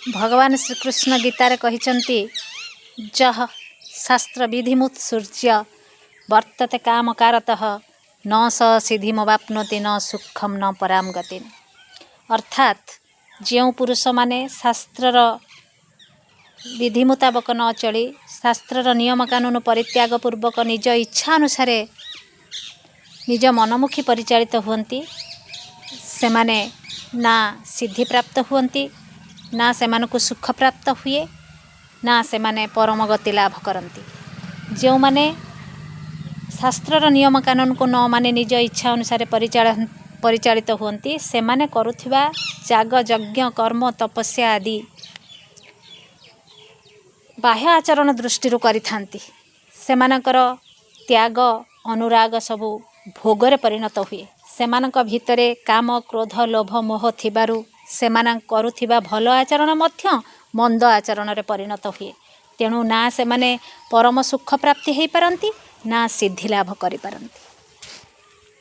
ଭଗବାନ ଶ୍ରୀକୃଷ୍ଣ ଗୀତାରେ କହିଛନ୍ତି, ଯଃ ଶାସ୍ତ୍ର ବିଧିମୁତ୍ସୃଜ୍ୟ ବର୍ତ୍ତତେ କାମକାରତଃ ନ ସ ସିଦ୍ଧିମବାପ୍ନୋତି ନ ସୁଖମ ନ ପରାମ ଗତିମ୍। ଅର୍ଥାତ୍ ଯେଉଁ ପୁରୁଷମାନେ ଶାସ୍ତ୍ରର ବିଧି ମୁତାବକ ନ ଚଳି, ଶାସ୍ତ୍ରର ନିୟମ କାନୁନ ପରିତ୍ୟାଗ ପୂର୍ବକ ନିଜ ଇଚ୍ଛା ଅନୁସାରେ ନିଜ ମନମୁଖୀ ପରିଚାଳିତ ହୁଅନ୍ତି, ସେମାନେ ନା ସିଦ୍ଧି ପ୍ରାପ୍ତ ହୁଅନ୍ତି, ନା ସେମାନଙ୍କୁ ସୁଖ ପ୍ରାପ୍ତ ହୁଏ, ନା ସେମାନେ ପରମ ଗତି ଲାଭ କରନ୍ତି। ଯେଉଁମାନେ ଶାସ୍ତ୍ରର ନିୟମ କାନୁନକୁ ନ ମାନି ନିଜ ଇଚ୍ଛା ଅନୁସାରେ ପରିଚାଳିତ ହୁଅନ୍ତି, ସେମାନେ କରୁଥିବା ଯାଗ, ଯଜ୍ଞ, କର୍ମ, ତପସ୍ୟା ଆଦି ବାହ୍ୟ ଆଚରଣ ଦୃଷ୍ଟିରୁ କରିଥାନ୍ତି। ସେମାନଙ୍କର ତ୍ୟାଗ, ଅନୁରାଗ ସବୁ ଭୋଗରେ ପରିଣତ ହୁଏ। ସେମାନଙ୍କ ଭିତରେ କାମ, କ୍ରୋଧ, ଲୋଭ, ମୋହ ଥିବାରୁ ସେମାନେ କରୁଥିବା ଭଲ ଆଚରଣ ମଧ୍ୟ ମନ୍ଦ ଆଚରଣରେ ପରିଣତ ହୁଏ। ତେଣୁ ନା ସେମାନେ ପରମ ସୁଖ ପ୍ରାପ୍ତି ହେଇପାରନ୍ତି, ନା ସିଦ୍ଧି ଲାଭ କରିପାରନ୍ତି।